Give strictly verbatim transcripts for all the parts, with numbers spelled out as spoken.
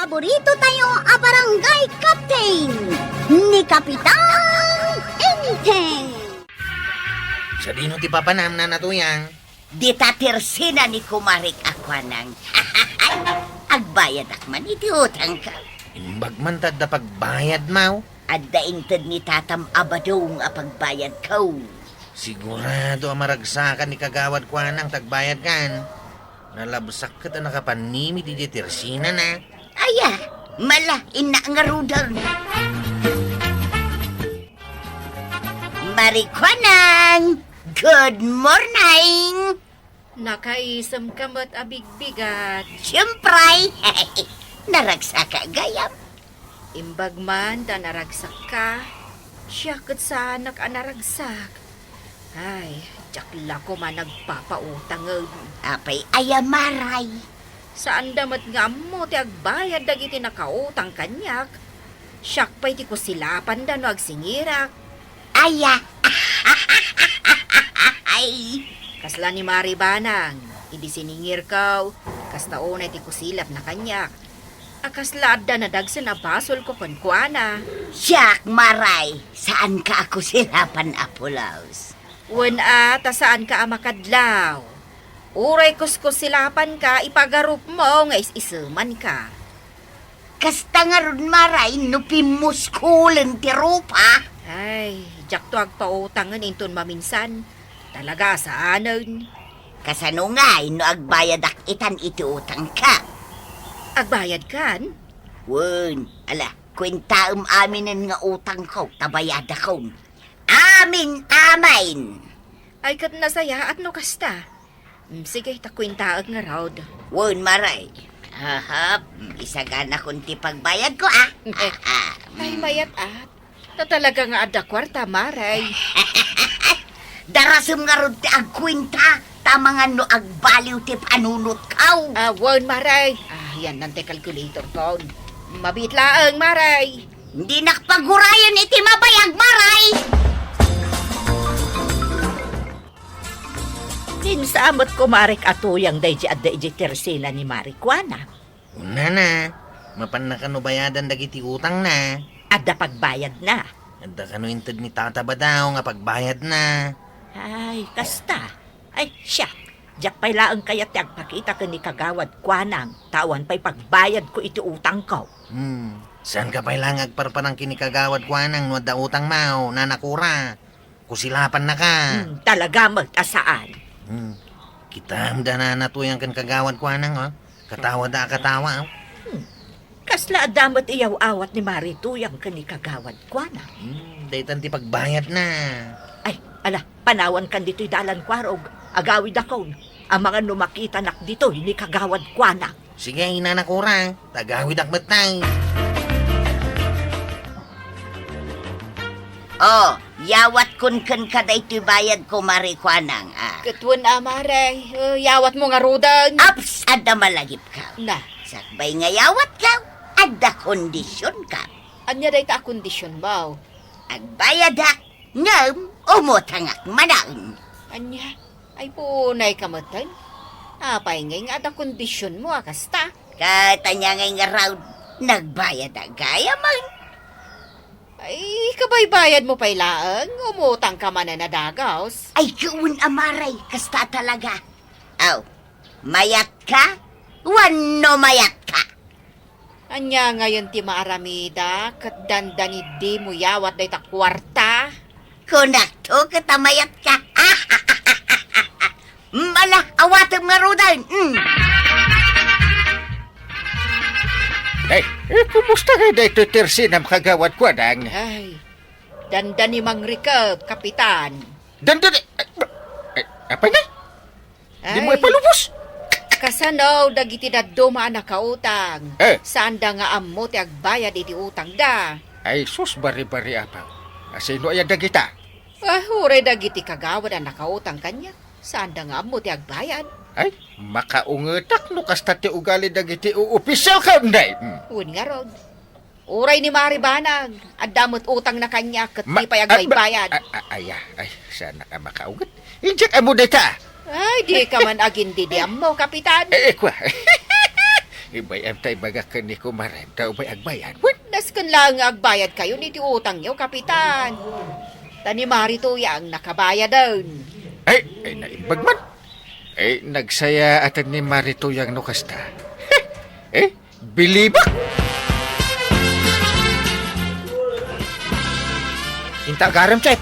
Paborito tayo a barangay captain, ni Kapitan Enteng. Sadino ti papanam, Nana Tuyang? Dita tersena ni kumarik a kuanang. Agbayadak man iti utangko. Imbag man ta adda pagbayadmo. Adda inted ni tatam a badong a pagbayadko. Sigurado a maragsakan ni Kagawad Kuanang ta agbayadkan. Nalabsak ket a nakapannimid iti tersenana. Aya, mala, innak ngaruden. Mari Kuanang, good morning! Nakaisemka met a bigbigat. Siempre! Naragsaka gayam. Imbag man ta naragsakka, siak ket saanak a naragsak. Ay, diak la koma nagpapautangem. Apay aya, Maray? Saanda met nga ammo ti agbayad dagiti nakautang kaniak. Siak pay ti kusilapanda no agsingirak. Aya. Ay. Kasla ni Mari Banang, idi siningirko, kasta unay ti kusilapna kaniak. A kasla adda nadagsen a basolko kenkuana. Siak, Maray, saanka a kusilapan a pulos. Wen a, ta saanka a makadlaw. Uray kuskusilapanka, ipagarupmo nga is-isemanka. Kasta ngarud, Maray, no pimmuskulen ti rupa? Ay, diakto agpautangen inton maminsan. Talaga a saanen. Kasano ngay no agbayadak itan iti utangka? Agbayadkan? Wen, ala, kuentaem aminen nga utangko, ta bayadakon. Amin, amin! Ay, ket nasayaat no kasta. Mm, sige, ta kuentaek ngarud. Wen, Maray. Ahap, mm, isaganakon ti pagbayadko, a. Ah, ah, mm. Ay, mayat-at. Ta talaga nga adda kuarta, Maray. Darasem ngarud ti agkuenta, ta mangan no agbaliw ti panunotko. Ah, wen, Maray. Ah, yan, nantay calculatorkon. Mabiit laeng, Maray. Dinak pagurayen iti mabayag, Maray! Ninsa met kumarik a Tuyang daydi adda iti tersena ni Mari Kuana. Unana, mapanna kano bayadan dagiti utangna? Adda pagbayadna. Adda kano inted ni Tata Badaw nga pagbayadna? Ay, kasta. Ay, siak, diak pay laeng kayat ti agpakita ken ni Kagawad Kuanang, ta awan pay pagbayadko iti utangko. Hmm, saanka pay laeng agparparang ken ni Kagawad Kuanang no adda utangmo, Nana Kura. Kusilapannaka. Hmm, talaga met a saan. Hmm, kitaem da Nana Tuyang ken Kagawad Kuanang, oh. Katawa da a katawa, oh. Hmm. Kasla adda met iyaw-awat ni Mari Tuyang ken ni Kagawad Kuana. Hmm, daytan ti pagbayadna. Ay, ala, panawankan ditoy dalan, Kuarog. Agawidakon. Amangan no makitanak ditoy ni Kagawad Kuana. Sige, Nana Kura, ta agawidak met tay. Oh, yawatkon kenka daytoy bayadko, Mari Kuanang, ah. Ket wen a, Mari, eh, yawatmo ngaruden. Aps, adda malagipkaw. Na. Sakbay nga yawatkaw, adda kondisionkaw. Ania dayta a kondisionmo? Agbayadak, ngem umutangak manen. Ania? Ay, punay ka metten. Apay ngay nga adda kondisionmo a kasta? Ket ania ngay ngarud, nagbayadak gayamen. Ay, kabaybayadmo pay laeng, umutangka manen a dagus. Ay, wen a, Mari, kasta talaga. Aw, mayatka? Wenno mayatka? Ania ngayen ti maaramida ket dandani dimo yawat dayta kuarta? Kunakto ket a mayatka. Mala, awatem ngaruden. Mm. Ay, eh, kumusta ngay daytoy tersenam, Kagawad Kuanang? Ay, dandani mangrikep, Kapitan. Dandani, eh, eh, apay ngay? Dimo ipalubos? Kasano dagiti dadduma a nakautang? Eh. Saanda nga ammo ti agbayad iti utangda. Ay, sus, bari-bari, Apo. Asino aya dagita? Ah, uray dagiti kagawad a nakautang kaniak. Saanda nga ammo ti agbayad. Ay, makaungetak no kasta ti ugali dagiti opisyalko, nay. Hmm. Wen ngarud. Uray ni Mari Banag, adda met utangna kaniak ket Ma-, di pay ah, ma-, agbaybayad. Ah, ah, ay, ah, ay, saanak a makaunget. Injak ammo dayta. Ay, dika man agin-, di, di ammo, Kapitan. Eh, eh, kwa. Ibay-am ta ibagak ken ni kumarem ta umay agbayad. Wen, nasken laeng nga agbayadkayon iti utangyo, Kapitan. Ta ni Maritoy ang nakabayaden. Ay, ay, naimbag man. Ay, nagsayaaten ni Maritoy ang no kasta. Eh, bilibak! Inta agarem, Chef.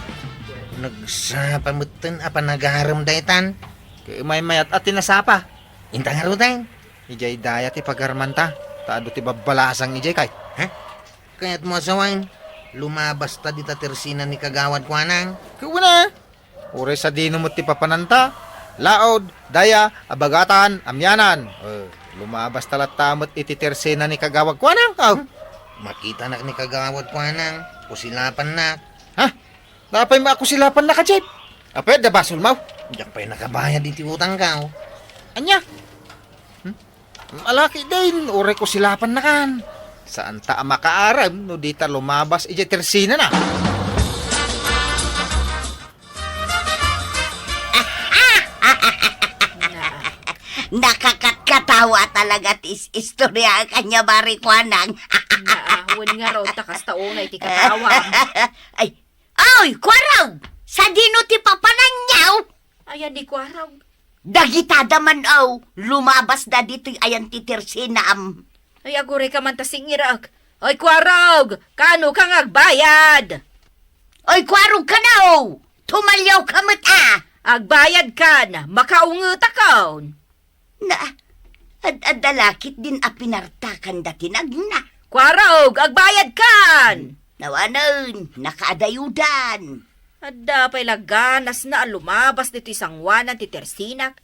Nagsapa metten a panagarem daytan. Kay maymayat a ti nasapa. Inta ngaruden. Idiay daya ti pagarmanta, ta adu ti babbalasang idiay kay. Ha? Kayat mo asawaen, lumabas ta dita tersina ni Kagawad Kuanang. Kuna, uray sadino met ti papananta, laod, daya, abagatan, amianan. Eh, lumabas ta latta met iti tersina ni Kagawad Kuanang. Aw. Hmm? Makitanak ni Kagawad Kuanang, kusilapannak. Ha? Napay maakusilapannak a, Jeep? Apay, adda basolmo? Diak pay nakabayad iti utangko. Ania? Hmm? Alaki din, uray kusilapannakan. Saan ta a makaarem no di ta lumabas iti tersinana? Nakakatkatawa talaga ti is-, istorya kanya, Mari Kuanang. Naa, wen ngarud ta kasta unay ti katawam. Ay, oy, Kuarog! Sadino ti papananyo? Ayan ni Kuarog. Dagitada man, aw, lumabas da ditoy ayan ti tersinam. Ay, aguray ka man ta singirek. Oy, Kuarog! Kano ka nga agbayad? Oy, Kuarog kano! Tumalyaw ka met, a! Agbayad kan, makaungetakon. Na, ad-adda lakit din a pinartakan da ti nagna. Kuarog, agbayad kan! Nawanen, nakaadayudan. Adda pay la ganasna a lumabas ditoy sanguanan ti tersinak.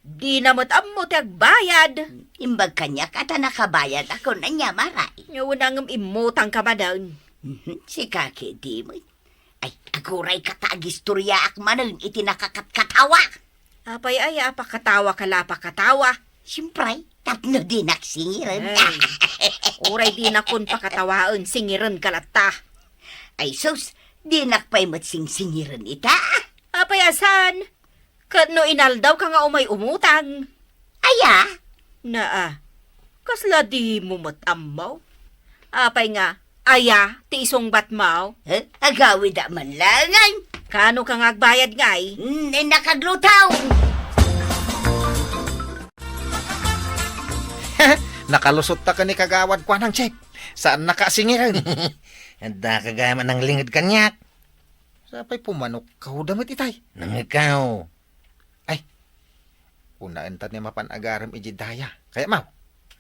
Dina met ammo ti agbayad. Imbag kaniak a ta nakabayad ako na niya, Mari. Nya, wen a ngem immutang ka manen. Mhm, sika ketdi met. Ay, aguray ka ta agistoryaak manen iti nakakatkatawa. Apay aya a pakatawa ka la pakatawa? Siempre, tapno dinak singiren. Ay, uray dinakon pakatawaen, singiren ka latta. Ay sus, dinak pay met singsingiren ita. Apay a saan? Ket no inaldaw ka nga umay umutang? Aya? Naa, kasla dimo met ammo? Apay nga, aya ti isungbatmo? Eh, agawida man laeng. Kano ka nga agbayad ngay? Mm, eh, nakaglutaw. Nakalusot ta ken ni Kagawad Kuanang, Chef. Saan naka singiren? Adda ka gayam a nanglinged kaniak. Sapay pumanok kaw da met itay. Nangikaw. Ay, unaen ta ti mapan agarem iji daya. Kayatmo?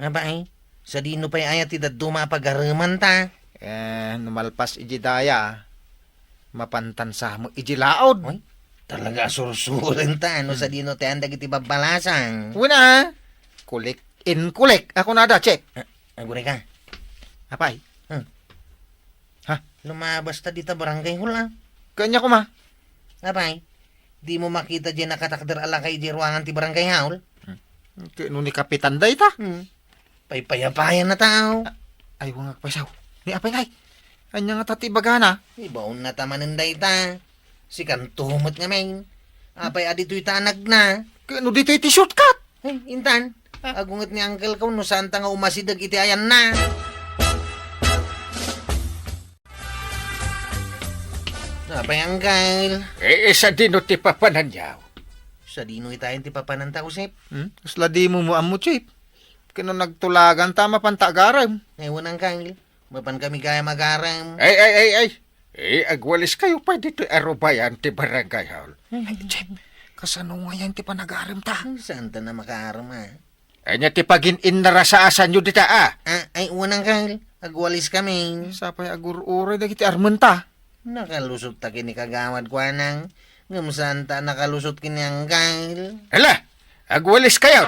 Aba, ay, sadino pay aya ti dadduma a pagareman ta? Eh, no malpas iji daya, mapantan sa mo iji laod. Uy, talaga a sursuren ta, no, hmm, sadino ti andang iti babbalasang. Wen a, kulik in kulik. Ako na da, check. Ah, aguray ka. Apay? Hmm. Ha? Lumabas ta dita barangay hall, a. Kanya kuma? Apay, dimo makita diay nakatakder a lakay diay ruangan ti barangay hall? Hmm. Kay no ni Kapitan dayta? Hmm. Paypayapayan na tao. A-, ay, wangag paysaw. Ni apay ngay? Anya nga ta ti bagana? Ibaon na ta manen dayta. Sikanto met ngamin. Apay a ditoy ta anagna? Kay no ditoy ti shortcut? Ay, intan. Ah. Agunget ni uncle ko no saan ta nga umasideg iti ayanna. Apay, uncle? Eh, eh, sadino ti papananyaw? Sadino itayen ti papananta, Josep? Hmm? Kasla dimo mo ammo, Chef. Kano nagtulagan ta mapan ta agarem? Ay, wen, uncle. Mapan kami gayam agarem. Ay, ay, ay, ay. Eh, agwalis kayo pay ditoy arubayan ti barangay hall. Ay, Chef, kasano ngayen ti panagarem ta? Ay, saan ta na makaarem, a? Anya ti pagin-innarasaasanyo dita, a? A, ay, wen, uncle. Agwalis kami. Sapay agur-uray dagiti armenta. Nakalusot ta ken ni Kagawad Kuanang. Ngem saan ta nakalusot ken ni uncle. Hala, agwalis kayo.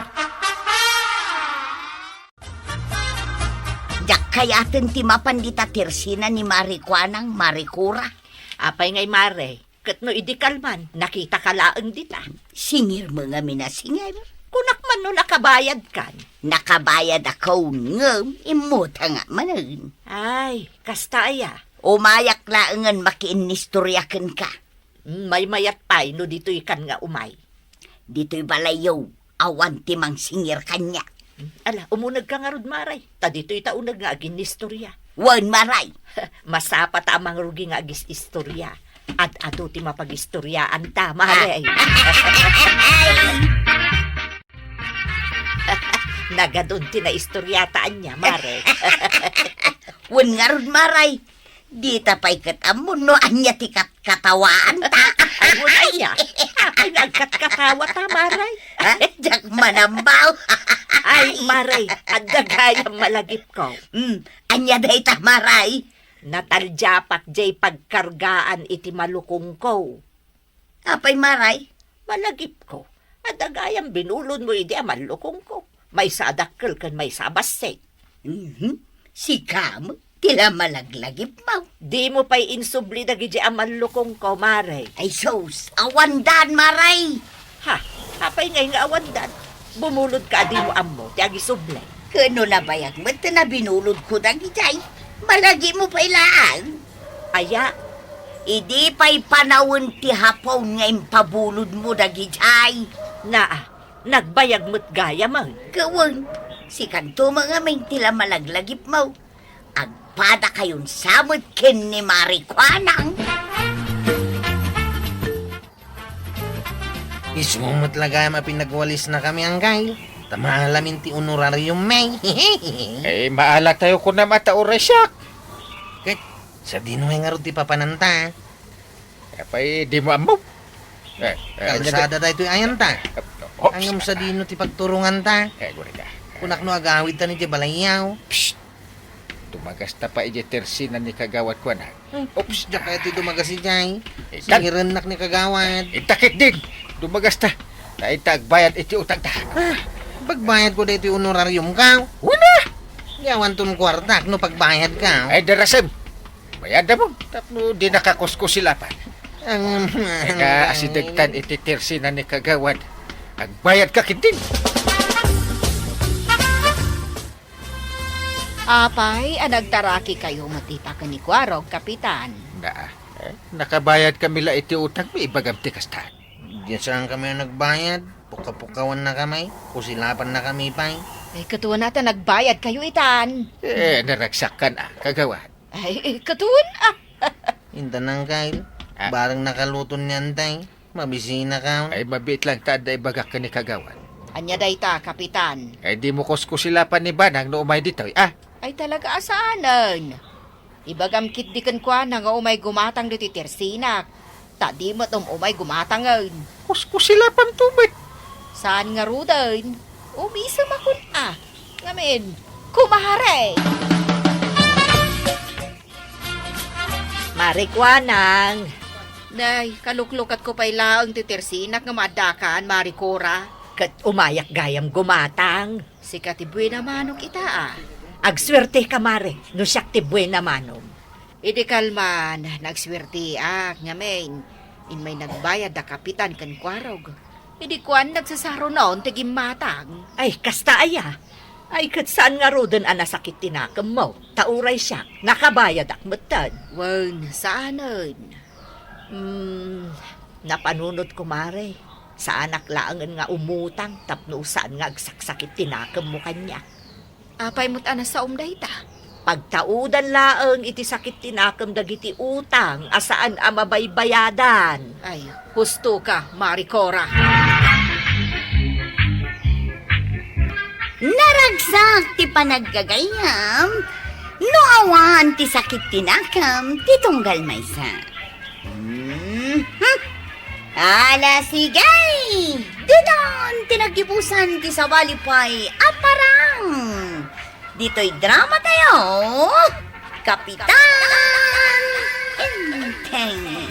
Diak kayaten ti mapan dita tersina ni Mari Kuanang, Mari Kura. Apay ngay, Mare? Ket no idi kalman, nakita ka laeng dita. Singir mo ngamin a singir. Kunak man no nakabayad kan. Nakabayad akon, ngem immutang manen. Ay, kasta aya? Umayak laengen makiinnistorya kenka. Mm, maymayat pay no ditoy kan nga umay. Ditoy balayyo, awan ti mangsingir kaniak. Ala, umunegka ngarud, Mare. Ta ditoy ta uneg nga aginnistorya. Wen, Mare. Masapa ta a mangrugi nga agis-istorya. Ad-adu ti mapagistoriaanta, Mare. Nagadun ti naistoryata ania, Mare. Wen ngarud, Mare. Dita pay ket ammo no ania ti katkatawaanta. Ay, wen aya. Apay nga agkatkatawata, Mare? Ha? Diak manambaw. Ay, Mare, adda gayam malagipko. Hmm, ania dayta, Mare? Nataldiapak diay pagkargaan iti malukongko. Apay, Mare? Malagipko. Adda gayam binulodmo idi a mallukongko. Maysa a dakkel ken maysa a bassit. Mhm. Sika met ti la malaglagipmo. Dimo pay insubli dagidi a mallukongko, Mare. Ay sus, awandan, Mare. Ha? Apay ngay nga awandan? Bumulodka a dimo ammo ti agisubli. Ken no nabayag met ti nabinulodko dagidiay, malagipmo pay laeng. Aya? Idi pay panawen ti hapon nga impabulodmo dagidiay. Naa, nagbayag met gayamen. Ket wen, sikanto met ngamin ti la malaglagipmo. Agpadakayonsa met ken ni Mare Kuanang. Isu met la gayam a pinagwalisnakami, anggayo, ta maalamin ti honorariummi. Eh, maalatayo kunam a ta uray siak. Ket, sadino ngay ngarud ti papananta? Apay, dimo ammo? Eh, eh, kalsada daytoy ayanta. Oh, ngem sadino ti pagturonganta? Eh, gurita. Kunak no agawidtan idiay balayyo. Psst! Dumagasta pay idiay tersinak ni Kagawad Kuanang. Hmm. Oops, diak kayat ti dumagas idiay. Itan. Singirennak ni Kagawad. Inta ketdin, dumagasta. Ta inta agbayad iti utangta. Ah, pagbayadko daytoy honorariumko. Wala! Awanton kuartak no pagbayadko. Ay, darasem. Bayadam tapno dinaka kuskusilapan. Ang, nga asidegtan iti tersinak ni Kagawad. Agbayadka ketdin. Apay, a nagtarakikayo met ita ken ni Kuarog, Kapitan? Naa, eh, nakabayadkami la iti utangmi, ibagam ti kasta. Diay saankami a nagbayad, pukapukawannakami, kusilapannakami pay. Ay, ket wen a ta nagbayadkayo itan. Eh, naragsakkan a, Kagawad. Ay, ket wen a. Intanan, Kyle. Ah. Bareng nakaluton ni Antay. Mabisinakon. Ay, mabiit lang ta adda ibagak ken ni Kagawad. Ania dayta, Kapitan? Ay, dimo kuskusilapan ni Banang no umay ditoy, ah? Ay, talaga a saanen. Ibagam ketdi kenkuana nga umay gumatang ditoy tersinak. Ta di met um-umay gumatangen. Kuskusilapanto met. Saan ngaruden? Umisem a kun-, ah. Ngamin, kumare! Mare Kuanang. Nay, kaluklukatko pay laeng ti tersinak nga maaddakan, Mare Cora. Ket umayak gayam gumatang. Sika ti buena manok ita, a. Agsuerteka, Mare, no siak ti buena manom. Idi kalman, nagsuerteak, ngamin, immay nagbayad da Kapitan ken Kuarog. Idi kuan, nagsasarunon ti gimmatang. Ay, kasta aya? Ay, ket saan ngaruden a nasakit ti nakemmo, ta uray siak, nakabayadak metten. Wen, saanen. Hmm, napanunotko, Mare. Saanak laengen nga umutang tapno saan nga agsaksakit ti nakemmo kaniak. Apay met a nasaom dayta? Pagtaudan laeng iti sakit ti nakem dagiti utang a saan a mabaybayadan. Ay, husto ka, Mare Cora. Naragsak ti panaggagayyem no awan ti sakit ti nakem ti tunggal maysa. Mhm. Ala, sige! Didon ti naggibusan ti sabali pay a parang. Ditoy drama tayo, Kapitan Enteng.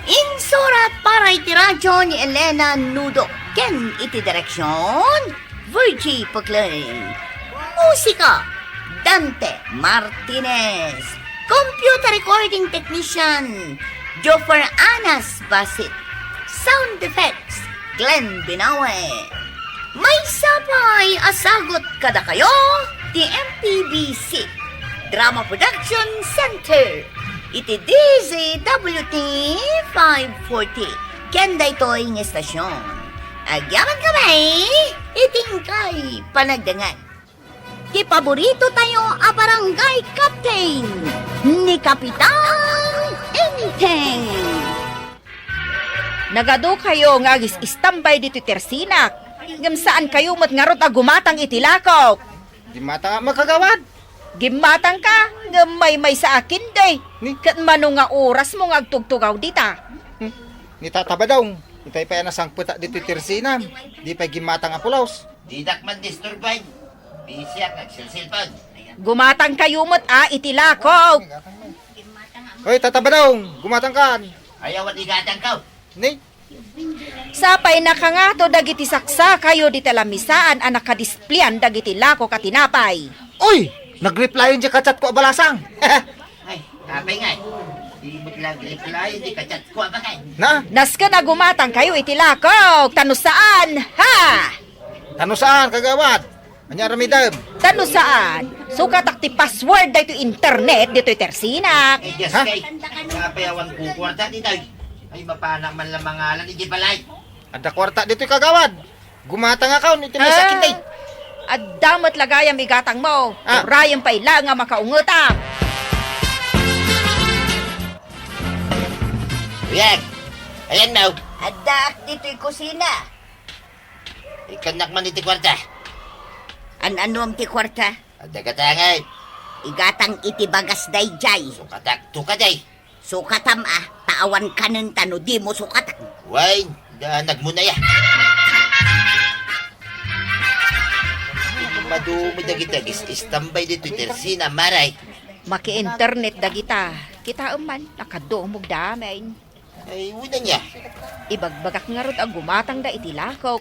Insurat para iti radyo ni Elena Nudo ken iti direksyon, Virgie Peclay. Musika, Dante Martinez. Computer recording technician, Joffer Anas Basit. Sound effects, Glenn Binawe. Maysa pay a sagut kadakayo ti M P B C Drama Production Center iti D Z W T five forty. Ken daytoy nga estasyon, Agyaman ka, bay? Itingkay panagdangan. Ti paborito tayo a barangay captain, ni Kapitan Enteng. Nagadu kayo nga agis-istambay ditoy tersinak, ngem saan kayo met ngarud a gumatang iti lakok. Gimmatang a makagawad. Gimmatang ka, ngem maymaysa a kindi. Ni? Ket mano nga oras mo nga agtugtugaw dita? Hmm. Ni Tata Badong, itay pay a nasangpeta ditoy tersinam. Di pay gimmatang a pulos. Didak man disturban. Bisiak nagsilsilpon. Gumatang kayo met a iti lakok. Hoy, Tata Badong, gumatang kan. Ayaw a digatang ka. Ni? Sapay nakangato dagiti saksakayo dita lamisaan a nakadisplian dagiti lakok a tinapay. Uy! Nag-replyan diay ka-chat ko a balasang. Ay, apay ngay. Di mo lang reply, di ka-chat ko, apay ngay. Na? Nasken a gumatang kayo iti lakok, ta no saan, ha? Ta no saan, kagawad? Ania aramidem? Ta no saan, sukatak ti password daytoy internet ditoy tersinak. Eh, yes, Ha? kay, kapayawan ko kwarta ditoy. Ay, mapana man lang mangalan, iti balay. Adda kwarta ditoy, kagawad. Gumatang akon iti may Ah, sakit, ay. Adda met la gayam igatang mo. Ah. Urayem pay la nga makaungetam. Uyag, ayan mo. Addaak ditoy kusina. Ikannak man iti kwarta. An-anuam ti kwarta? Adda gatangay. Igatang iti bagas dayjay. Sukatak, tukatay. Sukatam a, ta awan kanen ta no dimo sukatan. Wen, da nagmunaya. Madumi dagiti agis-istambay ditoy tersina, Maray. Maki-internet dagita. Kitaem man, nakadumog da amin. Ay, unan niya. Ibagbagak ngarud a gumatangda iti lakok.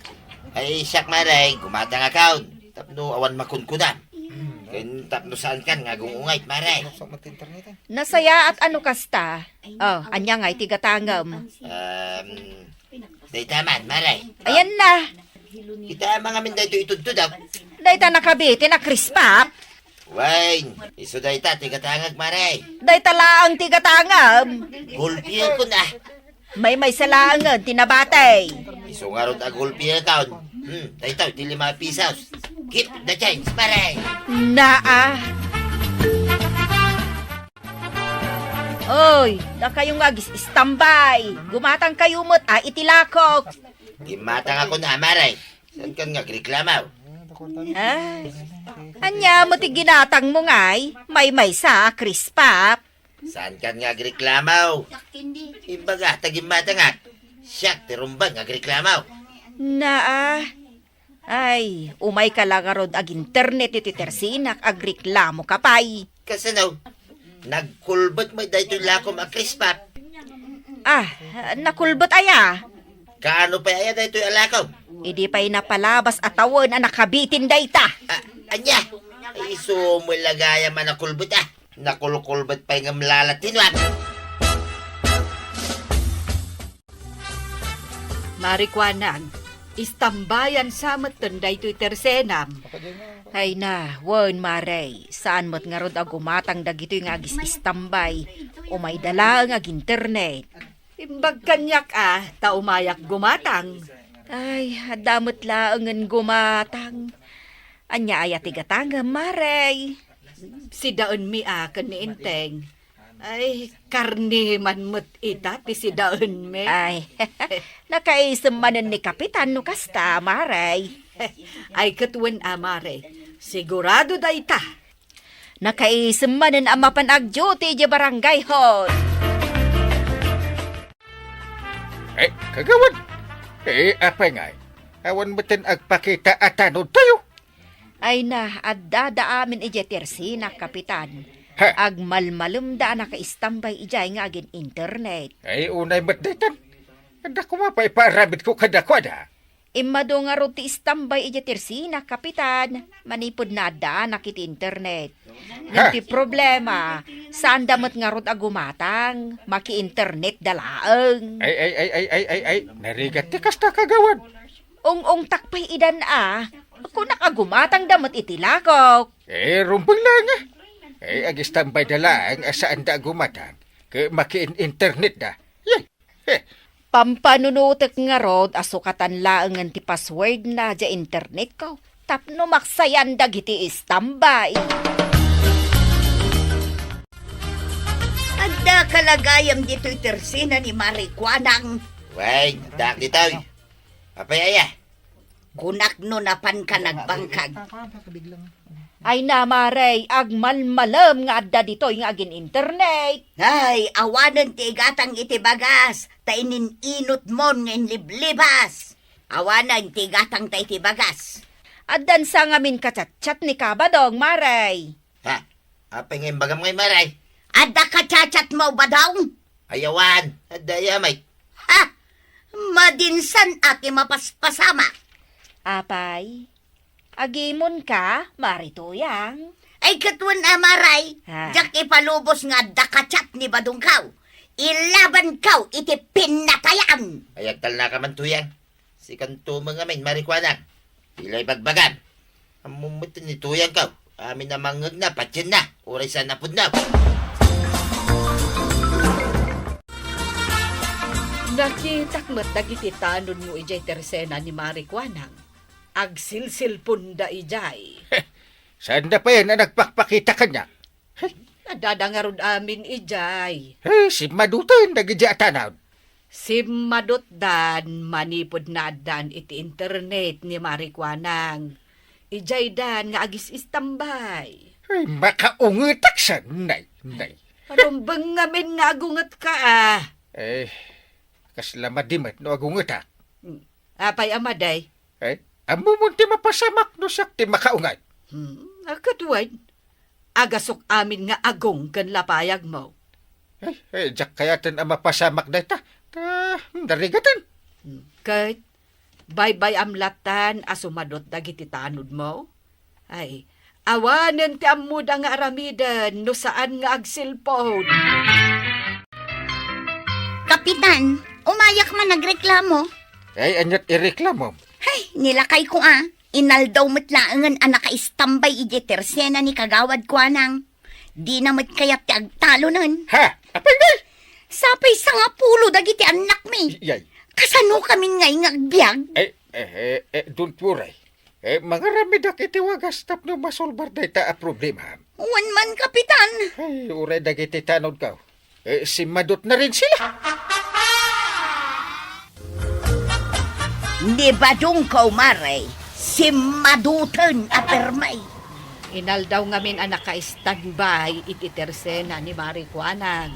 Ay, siak, Maray, gumatang akon. Tapno awan makunkuna. Ken tapno saankan nga agung-ungayt, Maray. Nasayaat a no kasta. Oh, ania ngay ti gatangem? Um, dayta man, Maray. Ayan na. Kita mangamin dayto itudtod, ah. Dayta nakabitin a krispap. Wen, isu dayta ti gatangek, Maray. Dayta laeng ti gatangem. Gulpi ko na. Maymaysa laengen ti nabati. Isu ngarud a gulpi akon. Hmm, daytoy ti lima pisos. Keep the change, pare. Naa. Oy, dakayo nga agis-istambay. Gumatang kayo met a iti lakok. Gimmatang ako na, Maray. Saan kan nga agreklamo? Ay, ania mo ti ginatang mo ngay? Maymaysa a krispap. Saan kan nga agreklamo? Imbaga, ta gimmatangak. Siak ti rumbeng nga agreklamo. Naa. Ay, umay ka la ngarud ag-internet iti tersinak, agreklamo ka pay. Kasano? Nagkulbet met daytoy lakom a krispap. Ah, nakulbet aya? Kaano pay aya daytoy a lakom? Idi pay napalabas a tawen a nakabitin dayta. Ah, ania? Ay, isu met la gayam a nakulbet, ah. Nakulkulbet pay ngem lala ti nuam. Marikuanag, istambayan sa metten daytoy tersenam. Ay na, wen, Mare, saan met ngarud a gumatang dagitoy nga agis-istambay. Umayda laeng ag-internet. Imbag kaniak a, ta umayak gumatang. Ay, adda met laengen gumatang. Ania aya ti gatangem, Mare? Sidaenmi a ken ni Enteng. Ay, karne man met ita ti sidaenmi. Ay, nakaisem manen ni Kapitan no kasta, Mare. Ay, ket wen a, Mare. Sigurado dayta. Nakaisem manen a mapan agduty idiay barangay hall. Eh, kagawad. Eh, apay ngay? Awan metten agpakita a tanod tayo. Ay na, adda da amin idiay tersinak, Kapitan. Ha? Agmalmalemda a nakaistambay idiay nga agin-internet. Ay, unay met daytan. Adda koma pay ipaaramidko kadakuada. Immadu ngarud ti istambay idiay tersinak, Kapitan, manipud naaddaanak iti internet. Ngem Ha? ti problema, saanda met ngarud a gumatang, maki-internet da laeng. Ay, ay, ay, ay, ay, ay, ay, narigat ti kasta, kagawad. Ung-ungtak pay idan a, kunak a gumatangda met iti lakok. Eh, rumbeng laeng a. Eh, agistambay da laeng a saanda a gumatang, ket maki-in-internet da. Yay! Eh, Pampanunotek ngarud a sukatan laengen ti passwordna diay internetko tapno maksayan dagiti istambay. Adda ka la gayam ditoy tersena ni Mari Kuanang? Wen, adda ditoy. Apay aya? Kunak no napanka nagbangkag. Ay na, Mare, agmalmalem nga adda ditoy nga agin-internet. Ay, awanen ti igatang iti bagas, ta inin-inutmon nga inliblibas. Awanen ti igatangta iti bagas. Addan sa ngamin ka-chat-chat ni Kabadong, Mare. Ha? Apay nga imbagam ngay, Mare? Adda ka-chat-chatmo, Badong? Ay awan, adda aya met. Ha? Madinsan a ti mapaspasamak. Apay, agimonka, Mari Tuyang? Ay, ket wen a, Mare. Ha? Diak ipalubos nga adda ka-chat ni Badongko. Ilabanko iti pinnatayan. Ay, agtalnaka man, Tuyang. Sikanto met ngamin, Mari Kuanang. Dila ibagbagam. Ammom met ni Tuyangko, amin a mangngegna, patienna, uray saan a pudno. Nakitak met dagiti tanodmo idiay tersena ni Mari Kuanang. Agsilsilponda idiay. Saanda payen a nagpakpakita kaniak? Hey. Adda ngarud amin idiay. Hey, simmadoten dagiti a tanod. Simmadotdan manipud naaddan iti internet ni Mari Kuanang. Idiaydan nga agis-istambay. Ay, makaungetak sa, nay, nay. Parumbeng ngamin nga agungetka, a. Eh, kasla madi met no agungetak. Hmm. Apay a madi? Eh, ammomon ti mapasamak no siak ti makaunget. Hmm, a, ket wen, agasok amin nga agong ken lapayagmo. Eh, eh, diak kayaten a mapasamak dayta. Ta, narigaten. Hmm, ket, baybay-am lattan a sumadot dagiti tanodmo? Ay, awanen ti ammoda nga aramiden no saan nga agselpon. Kapitan, umayak man nagreklamo. Ay, aniat ireklamo? Hay, nilakayko a. Inaldaw met laengen a nakaistambay idiay tersena ni Kagawad Kuanang. Dina met kayat ti agtalonen. Ha? Apay ngay? Sapay sangapulo dagiti annakmi. Yay. Kasano kamin ngay nga agbiag? Eh, eh, eh, eh, don't worry. Eh, mangaramedak iti wagas tapno masolbar dayta a problema. Wen man, Kapitan. Ay, uray dagiti tanodko. Eh, simmadot na rin sila. Ni Badongko, Mare, simmadoten a permi. Inaldaw ngamin a naka-standby iti tersena ni Mari Kuanang.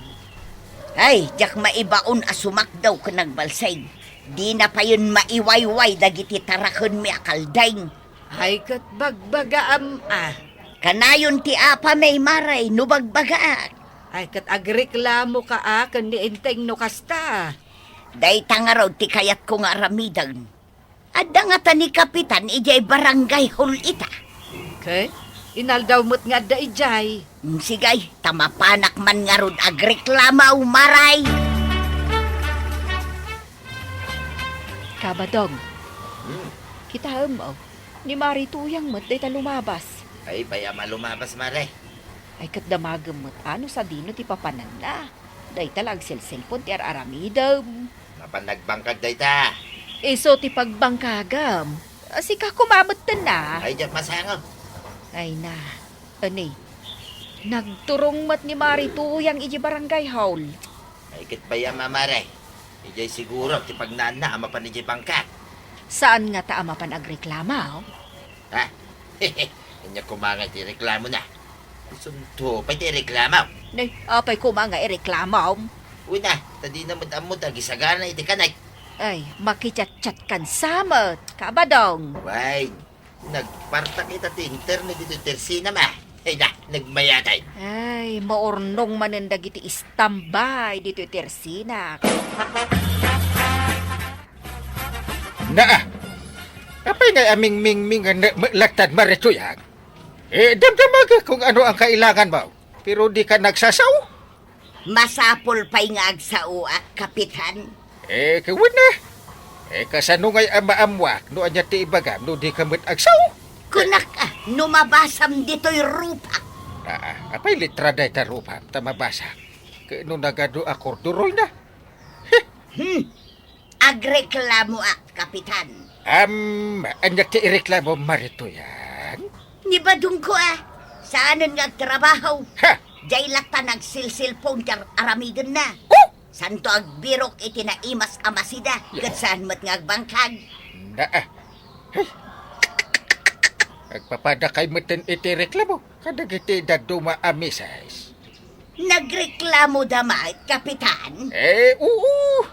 Ay, diak maibaon a sumakdaw ken nagbalsig. Dina payen maiwayway dagiti tarakenmi a kalding. Ay, ket bagbagaam a. Kanayon ti apami, Mare, no bagbagaak. Ay, ket agreklamoka a ken ni Enteng no kasta. Dayta ngarud ti kayatko nga aramiden. Adda ngata ni Kapitan idiay barangay hall ita. Ket inaldaw met nga adda idiay. Mm, sige, ta mapanak man ngarud agreklamo, Mare. Kabadong. Hmm. Kitaem, oh. Ni Mari Tuyang met dayta lumabas. Ay, bay-am a lumabas, Mare. Ay, ket damagem met a no sadino ti papananna. Dayta la agselselpon ti ar-aramidem. Mapan nagbangkag dayta. Isu ti pagbangkagem. A, sika koma metten a. Ay, diak masango. Ay na. Ani, nagturong met ni Mari Tuyang idiay barangay hall. Ay, ket bay-am a, Mare. Idiay siguro ti pagnaanna a mapan idiay bangkag. Saan ngata a mapan agreklamo? Ha? Ania koma nga iti reklamona? Isunto pay ti reklamo. Nay, apay koma nga ireklamo? Wen a, ta dina met ammo ti agisagana iti kanek. Ay, makichatchat kan sa met, Kabadong. Wen, nagpartak ita ti internet ditoy tersenam a. Ay na, nagmayatan. Ay, maurnong manen dagiti istambay ditoy tersena. Naa, apay ngay a mingmingmingan met latta, Mari Tuyang? Eh, damdamagek kung ano ang kailanganmo, pero dika nagsasao. Masapul pay nga agsaoak, Kapitan. Eh, kawen na. Eh, kasano ngay a maammoak no ania ti ibagam no dika met agsao? Kunak a, no mabasam ditoy rupak. Ah, ah, apay letra dayta rupam ta mabasa? Ket no nagadu a korduroy na. Heh. Hmm. Agreklamoak, Kapitan. Am, ania ti ireklamo, Marituyan? Ni badongko a, saanen nga agtrabaho. Ha! Diay latta nagsilsilpon ti ar-, aramidenna. Oh! Santo agbirok iti naimas a masida, ket saan met nga agbangkag. Naa. Hey. Agpapadakay metten iti reklamo kadagiti dadduma a misis. Nagreklamoda met, Kapitan? Eh, oo.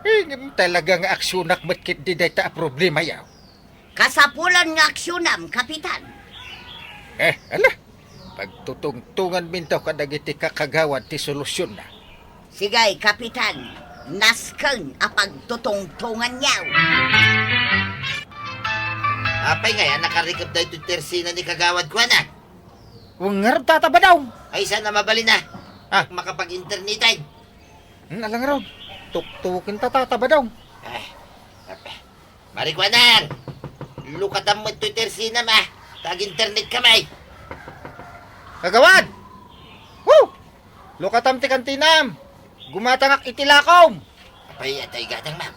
Eh, ngem talaga nga aksyonak met ketdi dayta a problemayo. Kasapulan nga aksyonem, Kapitan. Eh, ala, pagtutungtonganminto kadagiti kakagawad ti solusionna. Sige, Kapitan, nasken a pagtutungtonganyo. Apay ngay a nakarikep daytoy tersina ni Kagawad Kuana? Wen ngarud, Tata Badong. Ay, saan a mabalin a. Ah. Makapag-internetan. Hmm, ala ngarud. Tuktuken ta, Tata Badong. Ay, ape. Mari Kuanang, lukatam met toy tersinam a, ta ag-internet kami. Kagawad! Woo! Lukatam ti kantinam. Gumatangak iti lakom. Apay, adda igatangmam?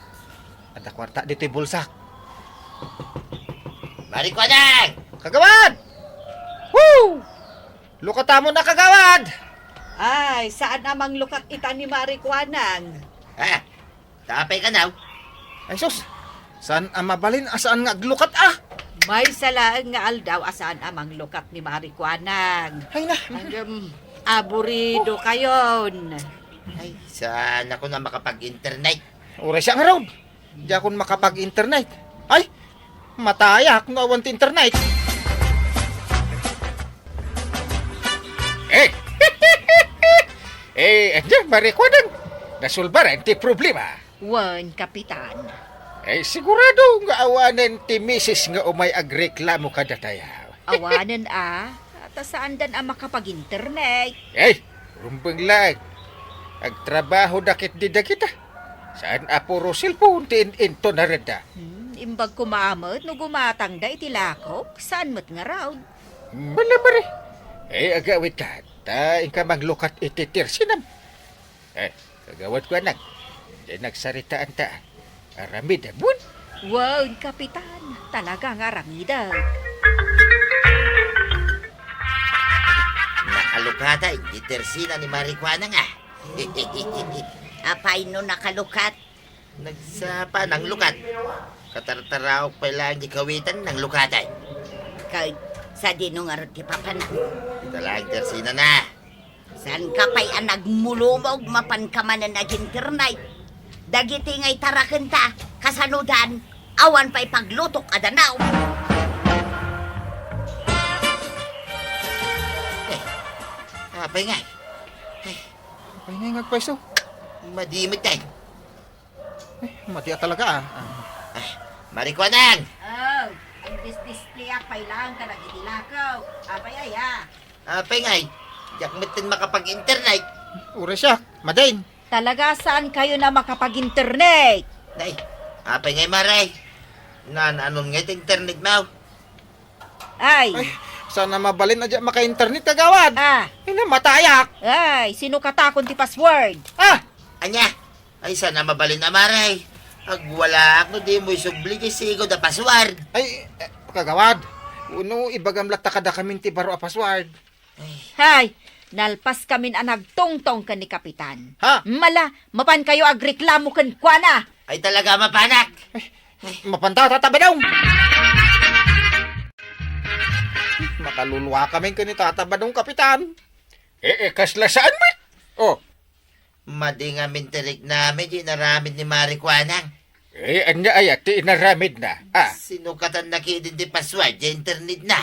Adda kuarta ditoy bulsak. Mari Kuanang! Kagawad! Woo! Lukatamon a, Kagawad! Ay, saan a manglukat ita ni Mari Kuanang? Ha? Ta apay kanaw? Ay sus, saan a mabalin a saan nga aglukat a? Maysa laeng nga aldaw a saan a manglukat ni Mari Kuanang. Ay na. Ngem, aburido kayon. Ay, saan ako na makapag-internet? Uray siya nga raw. Diakon makapag-internet. Ay, matayak no awan ti internet. Eh, eh, ania, Mari Kuanang, nasolbaran ti problema. Wen, Kapitan. Eh, sigurado nga awanen ti misis nga umay agreklamo kadatayo. Awanen a, ta saandan a makapag-internet. Eh, rumbeng laeng. Agtrabahoda ketdi dagita. Saan a puro cellphone ti in-intonarenda. Hmm, imbag koma met no gumatangda iti lakok, saan met ngarud? Bala, Mari. Eh, agawidka, ta inka manglukat iti tersinam. Eh, Kagawad Kuanang, diay nagsaritaanta. Aramidem wen? Wen, Kapitan, talaga nga aramidek. Nakalukata iti tersina ni Mari Kuanang a. Apay no nakalukat? Nagsapa, nanglukat. Katartaraok pay laeng di kawitan, nanglukatan. Ket sadino ngarud ti papanam? Ita laeng tersinana. Saanka pay a nagmulumog mapanka manen ag-internet? Dagiti nga itarakenta, kasanodan, awan pay paglutok a danaw. Eh, apay ngay? Eh, apay ngay nga agpayso? Madi met ay. Eh, madi a talaga, ah. Ah. Ah, Mari Kuanang! Oh, imbis-display pay laeng kadagiti lakok. Apay aya? Apay ngay, diak metten makapag-internet. Uray siak, madin. Talaga saan kayo na makapag-internet? Nay, apay ngay, Mari? Naan-anon ngay ti internet mo? Ay. Ay, saan a mabalin a diak maka-internet, Kagawad. Ah. Ay, namatayak. Ay, sinukatakon ti password? Ah! Ania? Ay, saan a mabalin a, Mari? Agwalaak no dimo isubli ti sigud a password. Ay, eh, Kagawad, wenno ibagam latta kadakamin ti baro a password. Ay. Hay, nalpaskamin a nagtongtong ken ni Kapitan. Ha? Mala, mapankayo agreklamo kenkuana. Ay, talaga mapanak. Ay, mapanta, Tata Badong. Makaluluakamin ken ni Tata Badong, Kapitan. Eh, eh, kasla saan met? Oh. Madi ngamin ti riknam diay inaramid ni Mari Kuanang. Eh, ania aya ti inaramidna? Ah. Sinukatanna ketdi ti password diay internetna.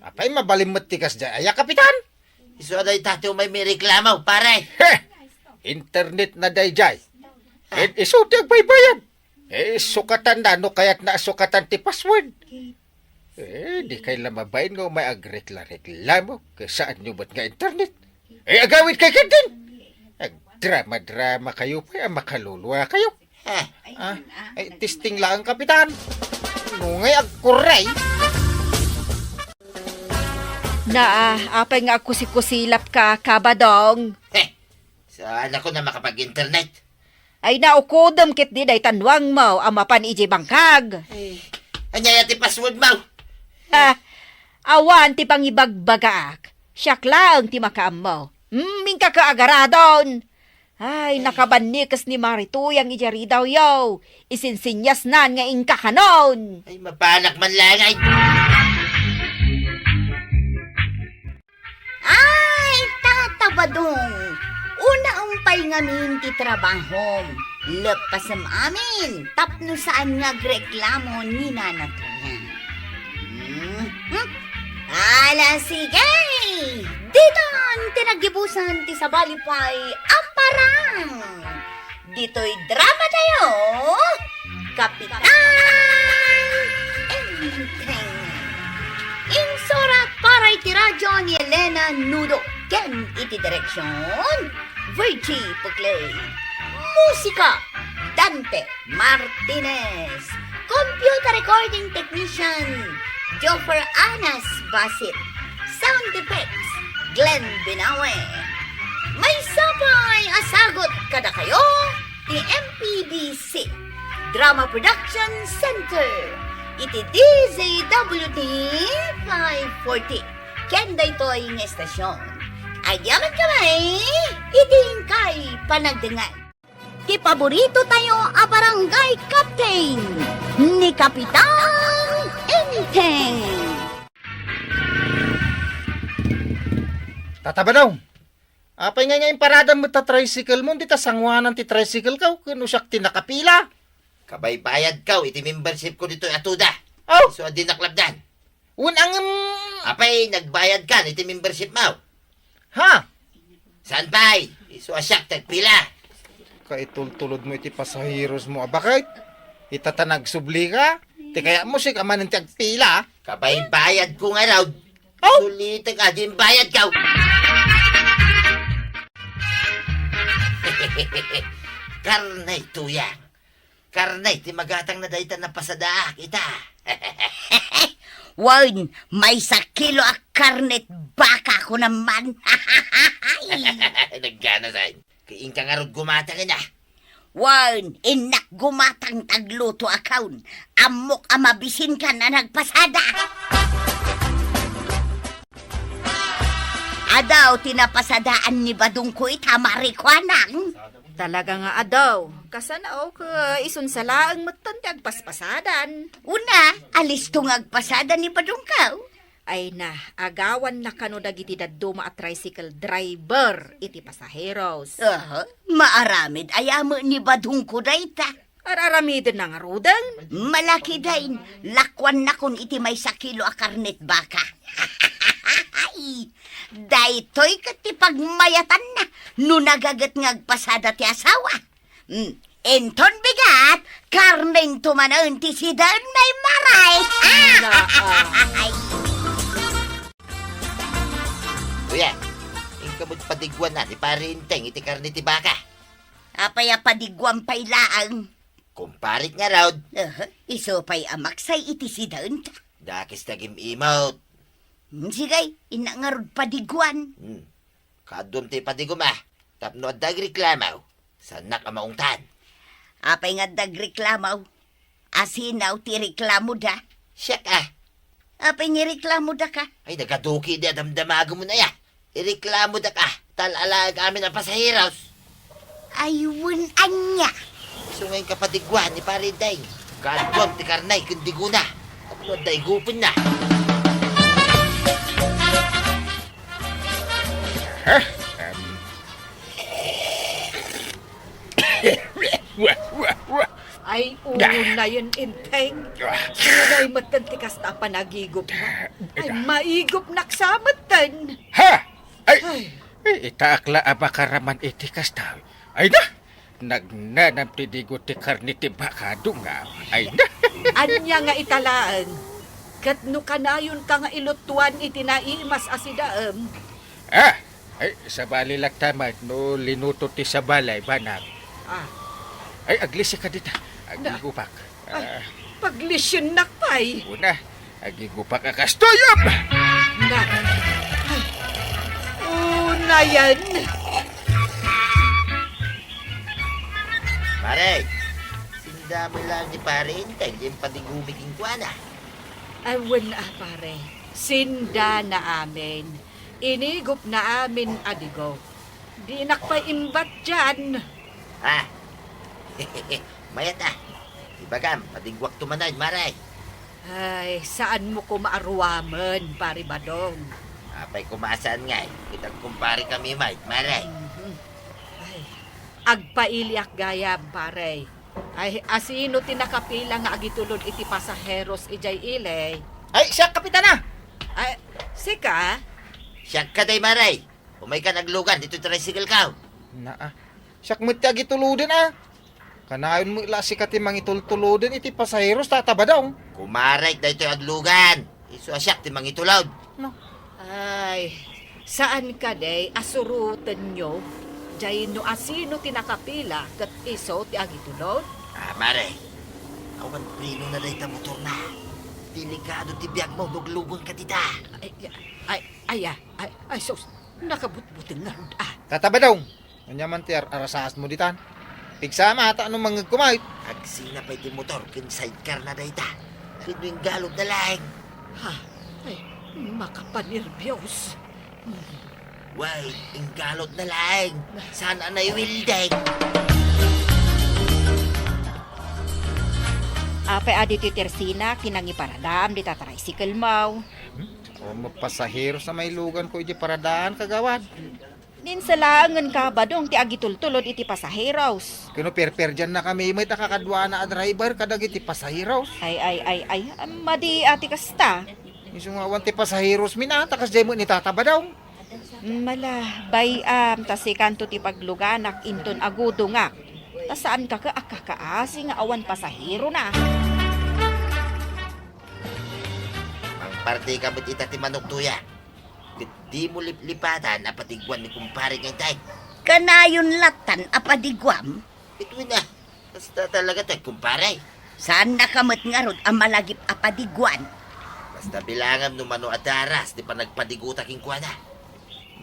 Apay, mabalin met ti kasdiay aya, Kapitan? Isu a dayta ti umay mireklamo, pare. Heh! Internetna daydiay. Ah. Ket isu ti agbaybayad. Eh, sukatanna no kayatna a sukatan ti password. Eh, dikay la mabain nga umay agrekla-reklamo, ket saanyo met nga internet. Eh, agawidkay ketdin. Agdrama-dramakayo pay a makaluluakayo. Ah. Ah, ay, testing laeng, Kapitan. Nungay agkurre. Naa, apay nga agkusikusilapka, Kabadong? Heh, saanakon a makapag-internet. Ay, naukodem ketdi dayta nuangmo a mapan idiay bangkag. Ay, ania ti passwordmo? Ha? Awan ti pangibagbagaak. Siak laeng ti makaammo. Hmm, inka agaradon. Ay, nakabannikes ni Mari Tuyang idiay ridawyo. Isinsinyasnan nga inka kanon. Ay, mapanak man laeng, ay. Ay, Tata Badong, unaem pay ngamin ti trabahom. Leppasem amin tapno saan nga agreklamo ni Nana Tuyang. Hmm, hmm. Ala, sige! Ditan ti naggibusan ti sabali pay a parang. Ditoy dramatayo, Kapitan Enteng. Insurat para iti radyo ni Elena Nudo ken iti direksyon, Virgie Puclay. Musika, Dante Martinez. Computer recording technician, Joffer Anas Basit. Sound effects, Glenn Binawe. Maysa pay a sagut kadakayo ti M P B C Drama Production Center iti D Z W T five forty. Ken daytoy nga estasyon, agyamankami iti inkay panagdengngeg. Ti paborito tayo a barangay captain, ni Kapitan Enteng. Tata Badong, apay ngay nga imparadam met ta tricycle mo, dita sanguanan ti tricycle ko, ken no siak ti nakapila? Kabaybayadko iti membership ko ditoy a tuda. Oh! So, adi naklabdan. Wen, angem. Apay, nagbayadkan iti membership mo? Ha? Saan pay? Isu a siak ti agpila. Kaitultulod mo iti pasaheros mo a baket? Ita ta nagsubli ka? Ti kayat mo, sika manen ti agpila? Kabaybayad ko nga raw. Oh? Sulitek a din bayad ka. Karnay, Tuyang. Karnay ti magatangna dayta napasadaak ita. Wen, maysa kilo a karnet baka ko naman. Nagganasay. Ket inka ngarud gumatang ina. Wen, innak gumatang ta agluto a kaon. Ammok a mabisinkan a nagpasada. Adaw ti napasadaan ni Badongko ita, Mari Kuanang. Talaga nga adaw. Kasano, ket isunsa laeng metten ti agpaspasadan. Una, alisto nga agpasada ni Badongko. Ay na, agawanna kano dagiti dadduma a tricycle driver iti pasaheros. Aha, maaramid aya met ni Badongko dayta. Ar-aramidenna ngaruden? Malakiden, lakuannakon iti maysa kilo a karnet baka. Daytoy ket ti pagmayatanna no nagaget nga agpasada ti asawa. Hmm, inton bigat, karnento manen ti sidaenna, Mari. Naa. Kuya, inka met padiguan ni Pari Enteng iti karne ti baka. Apay a padiguan pay laeng? Kumparik ngarud. Aha, isu pay a maksay iti sidaenta. Dakes ti agim-imot. Hmm, sige, innak ngarud padiguan. Hmm. Kaduam ti padigum a, tapno adda agreklamo, saannak a maungtan. Apay nga adda agreklamo? Asino ti reklamoda? Siak a. Apay nga ireklamoda ka? Ay, nagaduki di a damdamagem mo na ya. Ireklamodak a, ta al-alaek amin a pasaheros. Ay, wen ania? Isu nga inka padiguan ni Pari Enteng. Kaduam ti karne ken digona. Tapno adda igupenna. Huh? Em. Ay, unayen, Enteng. Unay metten ti kasta a panagigupna. Ay, maigupnak sa metten. Ha? Ay, ay, itaak la a makaraman iti kasta. Ay na! Nagnanam ti digo ti karne ti baka, dunga. Ay na! Ania nga ita laeng? Ket no kanayonka nga iluttuan iti naimas a sidaem? Ah! Ay, sabali latta met no linuto ti sabali, banag. Ah. Ay, aglisi ka dita. Agigupak. Ay, ah, paglisiennak pay. Una, agigupak a kastoy, em! Na. Ay. Unayen. Pare, sindami lang ni Pare Enteng, diay padigumi kenkuana. Ay, wen a, pare. Sindana amin. Inigupna amin a digo. Dinak pay imbat dian. Ah, mayat a. Ibagam, padiguakto manen, Mare. Ay, saanmo koma a ruamen, Pare Badong. Apay koma a saan ngay, ket agkumparekami met, Mare. Mhm. Ay, agpailiak gayam, pare. Ay, asino ti nakapila nga agitulod iti pasaheros idiay ili? Ay, siak, Kapitana! Ay, sika? Siak kadi, Mare. Umaykan aglugan ditoy tricycle ko. Naa. Siak met ti agituloden a. Kanayon met la sika ti mangitultuloden iti pasaheros, Tata Badong. Kumarek daytoy aglugan. Isu a siak ti mangitulod. No. Ay, saan kadi a surotenyo? Diay no asino ti nakapila ket isu ti agitulod? Ah, Mare. Awan prenona dayta motorna. Delikado ti biagmo no agluganka dita. Ay, ay, ay, ay, ay, sus. Nakabutbuteng ngarud a. Tata Badong, ania man ti ar-arasaasmo ditan? Pigsama ta no mangngegko met. Agsina pay ti motor ken sidecar na dayta. Ket no inggalodna laeng. Ha? Ay, makapanerbios. Way, inggalodna laeng. Saan a naiwildeng. Apay a ditoy tersina ti nangiparadaam dita tricycle mo? Hmm? O, mapasaheros a mailuganko idiay paradaan, Kagawad. Dinak laengen, Kabadong, ti agitultulod iti pasaheros. Ket no perperdiannakami met a kakaduana a driver kadagiti pasaheros. Ay, ay, ay, ay, madi a ti kasta. Isu nga awan ti pasaheros mi na, ta kasdiay met ni Tata Badong. Mala, bay-am, ta sikanto ti pagluganak inton agudongak. Ta saanka a kakaasi nga awan pasaherona. Mangpartika met ita ti manok, Tuya. Ket dimo liplipatan a padiguan ni kumpare nga intay. Kanayon lattan a padiguam? Ket wen a, kasta talaga ti agkumpare. Saannaka met ngarud a malagip a padiguan. Basta bilangam no mano a daras ti panagpadigota kenkuana.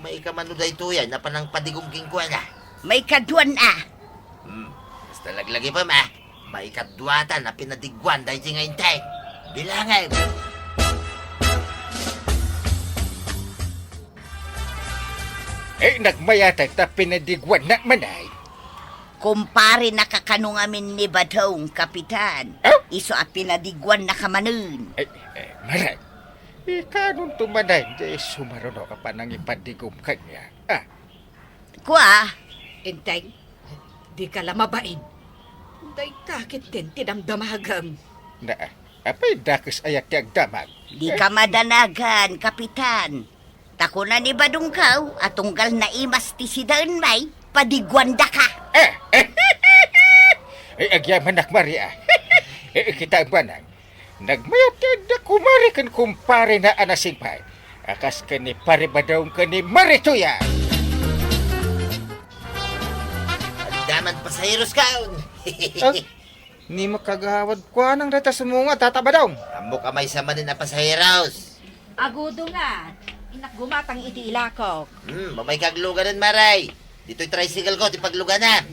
Maikama no daytoy a panangpadigom kenkuana. Maikaduan a. Hmm, basta laglagipem a. Maikaduatan a pinadiguan daytoy nga intay. Bilangem. Eh, nagmayaten ta pinadiguannak manen. Kumparenaka kano ngamin ni Badong, Kapitan. Oh? Isu a pinadiguannaka manen. Eh, eh, Mareng. Ikanonto manen, di sumaruno ka pa nangipadigom kaniak. Ah. Kua? Enteng, dika la mabain. Dayta ketdin ti damdamagem. Na, apay dakes aya ti agdamag? Dika madanagan, Kapitan. Ta kuna ni Badongko a tunggal naimas ti sidaen, may padiguandaka. Eh, eh. Ay, agyamanak, Maria. Eh, kita, Manang. Nagmayat ti adda kumare ken kumparena a nasingpet a kas ken ni Pare Badong ken ni Mare Tuya. Adda man pasaheros kaon. Ah, ni makagawad kuanang dayta sumunga, Tata Badong. Ammok a maysa manen a pasaheros. Agudongan, inak gumatang iti ilakok. Hmm, mamay kagluganan, Maray. Ditoy tricycle ko ti paglugana.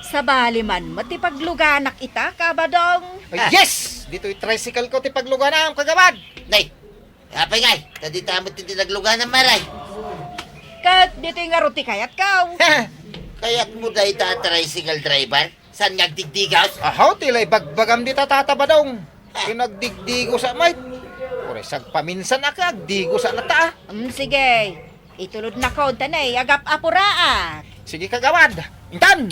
Sabali man met ti pagluganak ita, Kabadong. Ay, ah, yes! Ditoy tricycle ko ti paglugana, Kagawad. Nay, apay ngay, ta dita met ti naglugana, Maray. Ket ditoy ngarud ti kayatko. Kayatmo dayta a tricycle driver? Saan nga agdigdigos? Ahaw, ti la ibagbagam dita, Tata Badong. Ah. Ti nagdigdigos a met. Uray sagpaminsan a ka, agdigos a lata, ah. Mm, sige. Itulodnakon, tanay, agap-apuraak. Sige, Kagawad. Intan!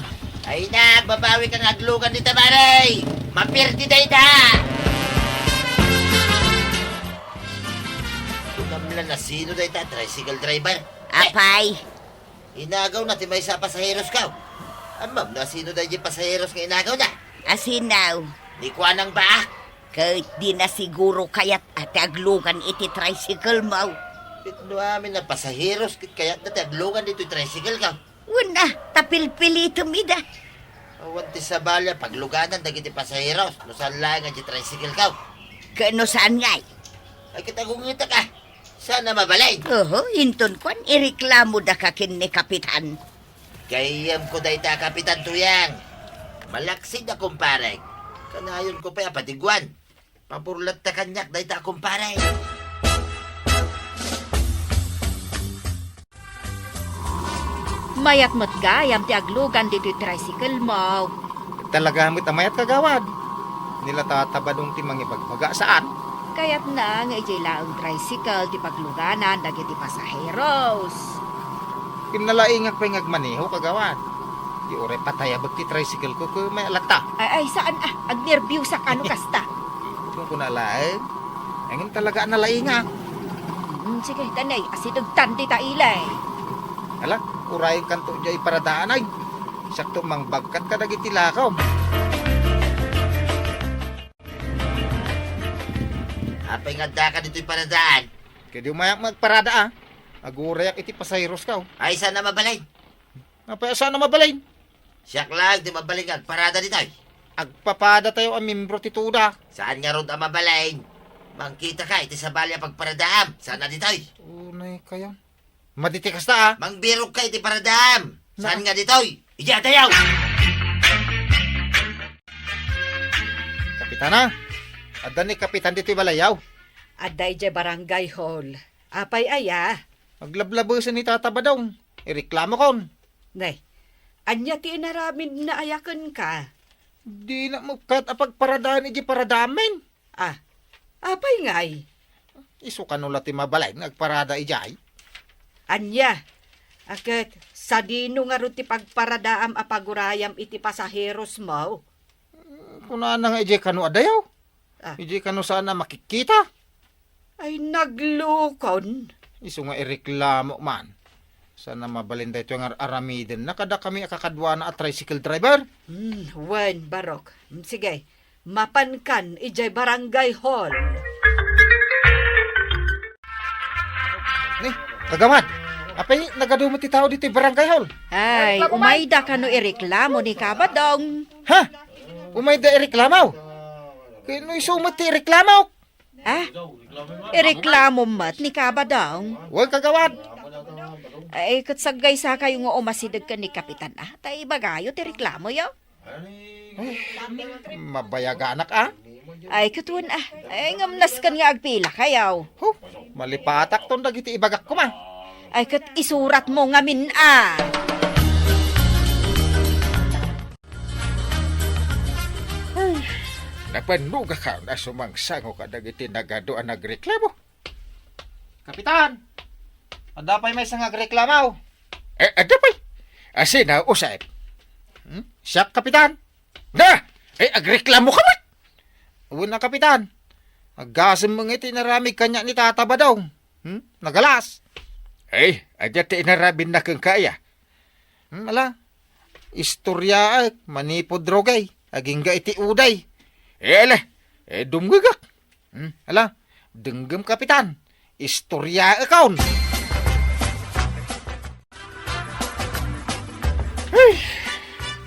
Ay na, babawi ka nga aglugan dita, Maray. Mapirdi dayta. Kunam la no sino dayta, tricycle driver. Apay. Inagawna ti maysa a pasaheros kaw. Ammom no asino daydi pasaheros nga inagawna? Asino? Ni kuanang baak. Ket dina siguro kayat a ti aglugan iti tricycle mo. Ket no amin a pasaheros ket kayatda ti aglugan ditoy tricycle kaw. Wen a, ta pilpilitem ida. Awan ti sabali a pagluganan dagiti pasaheros no saan laeng a di tricycle kaw. Ket no saan ngay? Ay, ket agungetek a. Saan a mabalin? Oho, inton kuan, ireklamodaka ken ni Kapitan. Gayyemko dayta, Kapitan Tuyang. Malaksid a kumparek. Kanayonko pay a padiguan. Pabor latta kaniak dayta a kumpare. Mayat met gayam ti aglugan ditoy tricycle mo. Talaga met a mayat, kagawad. Ni la Tata Badong ti mangibagbaga, saan? Kayatna nga idiay laeng tricycle ti pagluganan dagiti pasaheros. Ken nalaingak pay nga agmaneho, kagawad. Di uray patayabek ti tricycle ko, ket mayat latta. Ay, ay, saan a? Agnerbiosak no kasta. Kung kuna laeng, ngem talaga a nalaingak. Mm, sige, tanay, asidegtan dita ilay. Ala, urayenkanto diay paradaanay. Siakto mangbagkat kadagiti lakaw. Apay nga addaka ditoy paradaan? Ket di umayak nga agparada, a. Agurayak iti pasaherosko. Ay, saan a mabalin? Apay a saan a mabalin? Siak laeng ti mabalin nga agparada ditoy. Agpapadatayo a miembro ti TUDA. Saan ngarud a mabalin? Mangkitaka iti sabali a pagparadaam. Saan a ditoy? Unay kayo. Madi ti kasta, a. Mangbirokka iti paradaam. Saan nga ditoy? Idiay adayo! Kapitana, adda ni Kapitan ditoy balayyo? Adda idiay barangay hall. Apay aya? Aglablabesen ni Tata Badong. Ireklamokon. Nay, ania ti inaramidna aya kenka? Dina met kayat a pagparadaan idiay paradaammin. Ah, apay ngay? Isu kano la ti mabalin nga agparada idiay? Ania? A ket sadino ngarud ti pagparadaam a pagurayam iti pasaherosmo? Kunana nga idiay kano adayo. Ah. Idiay kano saan a makikkita. Ay, naglukon. Isu nga ireklamok man. Saan a mabalin daytoy nga ar-aramidenna kadakami a kakaduana a tricycle driver? Hmm, wen, barok. Hmm, sige, mapankan idiay barangay hall. Ni, kagawad, apay nagadu met ti tao ditoy barangay hall? Ay, umayda kano ireklamo ni Kabadong. Ha? Umayda ireklamo? Ket no isu met ti ireklamo? Ah? Ireklamo met ni Kabadong? Wen, kagawad. Ay, ket saggaysakayo nga umasideg ken ni Kapitan, a. Ta ibagayo ti reklamoyo. Ay, mabayaganak, a. Ay, ket wen, a. Ay, ngem nasken nga agpilakayo. Huh, malipatakton dagiti ibagak koma. Ay, ket isuratmo ngamin, a. Ay, napannogak a sumangsango kadagiti nagadu a nagreklamo. Kapitan! Adda pay maysa nga agreklamo? Eh, adda pay. Asina, Usep? Hmm? Siak, Kapitan. Na! Eh, agreklamo ka met? Wen a, Kapitan. Aggasem met nga iti inaramid kaniak ni Tata Badong. Hmm? Nagalas. Ay, adda ti inaramidna kenka aya? Hmm, ala. Istoryaek, manipud rugay, agingga iti uday. Eh, ala. Eh, dumngegak. Hmm, ala. Denggem, Kapitan. Istoryaekon. Ay,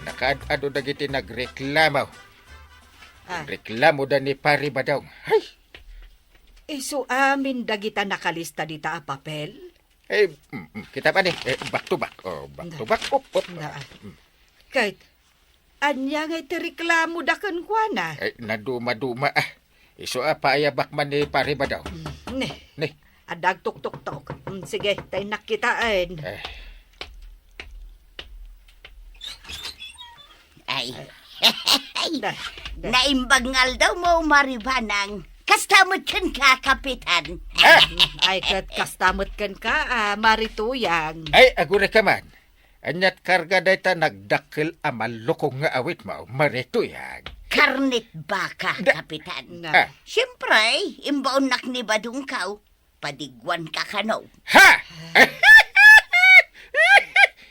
nakaad-adu dagiti nagreklamo. Ah. Reklamoda ni Pari Badong. Ay! Isu amin dagita nakalista dita a papel? Eh, mm, mm, kita pa ni, eh, back to back. Oh, back to back. Op, op. Na. Mm. Ket, ania ngay ti reklamoda kenkuana? Eh, naduma-duma, a. Isu a paayabak man ni Pari Badong. Mm, ne. Ne. Adda agtuktuktok. Mm, sige, ta innak kitaen. Eh. Ay. Ay. Da, da. Naimbag nga aldawmo, Mari Banang. Kasta met kenka, Kapitan. Ah! Ay, ket kasta met kenka, a, Mari Tuyang. Ay, agurayka man. Aniat karga dayta nagdakkel a malukong nga awitmo, Mari Tuyang? Karnit baka, da- Kapitan. Na. Ah. Siempre, imbaonnak ni Badongko. Padiguanka kano. Ha?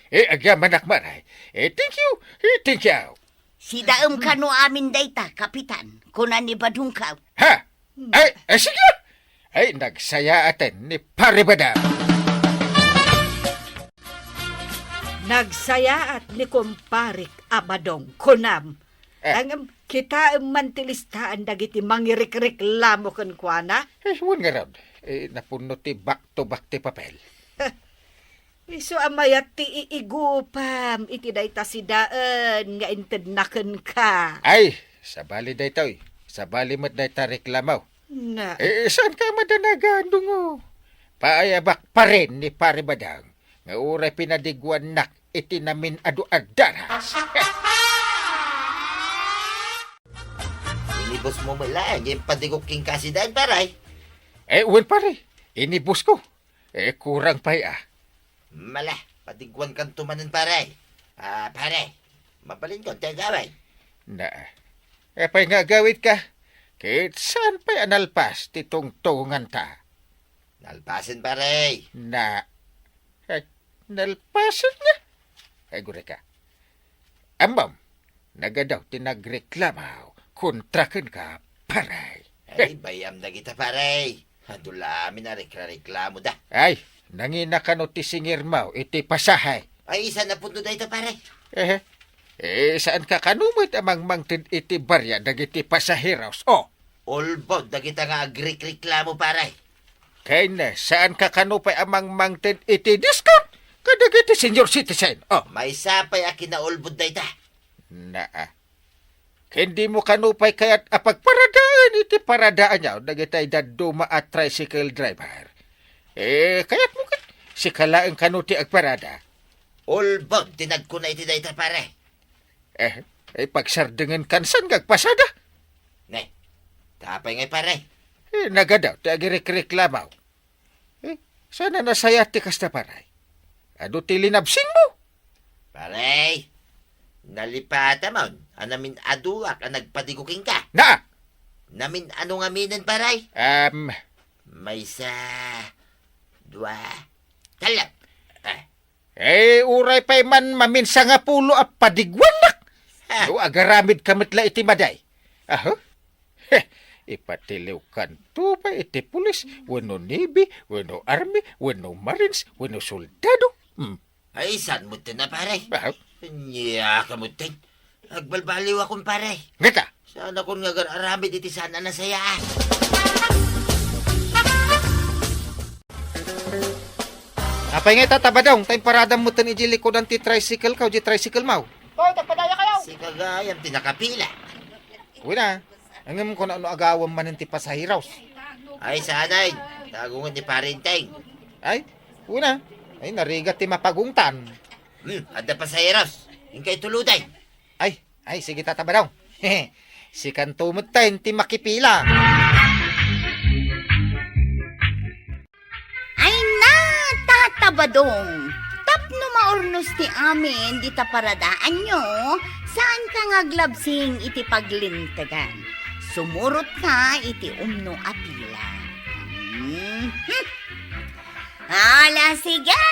Eh, agyamanak, Mari. Eh, thank you. Eh, thank you. Sidaem kano amin dayta, Kapitan, kuna ni Badongko. Ha? Ay, ay, sige. Ay, nagsayaaten ni Pari Badong. Nagsayaat ni Kumparik a Badong, kunam. Eh. Ngem, kitaem man ti listaan dagiti mangirikreklamo kenkuana. Eh, wen ngarud, eh, napunno ti back to back ti papel. Isu a mayat ti iigupam iti dayta sidaen nga intedna kenka. Ay, sabali daytoy. Sabali met dayta reklamo. Na. Eh, saan ka madanagan, dungo? Paayabak pa rin ni Pare Badang nga uray pinadiguannak iti namin-adu a daras. Inibus mo met laeng nga impadigok kenka sidaen, pare? Eh, wen, pare. Inibus ko. Eh, kurang pay, ah. Mala, padiguankanto manen, pare. Ah, pare, mabalinko ti agawid. Na, eh, pay nga agawid ka? Ket saan pay a nalpas ti tungtunganta? Nalpasen, pare. Na, eh, nalpasen nga? Ay, gure ka. Ammom, nagadu ti nagreklamo kontra kenka, pare. Ay, bay-am dagita, pare. Adu la amin a reklareklamoda. Ay, nangina kano ti singirmo iti pasahe. Ay, saan a pudno dayta, pare? Eh, eh, saan ka kano met a mangmangted iti barya dagiti pasaheros? Oh. Ulbod dagita nga agrekreklamo, pare. Ken, saan ka kano pay a mangmangted iti discount kadagiti senior citizen? Oh. Maysa pay a kinaulbod dayta. Naa. Ken dimo kano pay kayat a pagparadaen iti paradaanyo dagiti dadduma a tricycle driver? Eh, kayatmo ket sika laeng kano ti agparada? Ulbod ti nagkuna iti dayta, pare. Eh, eh, pagsardengen kansan nga agpasada. Ne, apay ngay, pare? Eh, nagadu ti agrekreklamo. Eh, saan a nasayaat ti kasta, pare? Adu ti linabsingmo? Pare, nalipatamon a namin-aduak a nagpadigo kenka. Na! Namin-anu ngaminen, pare? Em. Maysa, dua, tallo. Ah. Eh, uray pay man maminsangapulo a padiguannak. Ah. No, agaramidka met la iti madi. Aha. Heh, ipatiliwkanto pay iti pulis, wenno Navy, wenno Army, wenno Marines, wenno soldado. Hmm. Ay, saan met ten a, pare? Ah. Ania ka met ten? Agbalbaliwakon, pare. Ngata? Saanakon nga agar-aramid iti saan a nasayaat. Apay ngay, Tata Badong, ta imparadam met ten iti likudan ti tricycle ka o di tricycle mo? Hoy, tagpadaya kayo! Sika gayam ti nakapila. Uy na, ngem kuna no agawem manen ti pasaheros? Ay, saan ay. Tagunget ni Pare Enteng. Ay, uy na. Ay, narigat ti mapagungtan. Hmm, adda pasaheros. Inka ituluday. Ay, ay, sige, Tata Badong. Sikanto met ten ti makipila. Ay na, Tata Badong, tapno maurnos ti amin dita paradaanyo, saanka nga aglabsing iti paglintegan. Sumurotka iti umno a pila. Mhm. Ala, sige!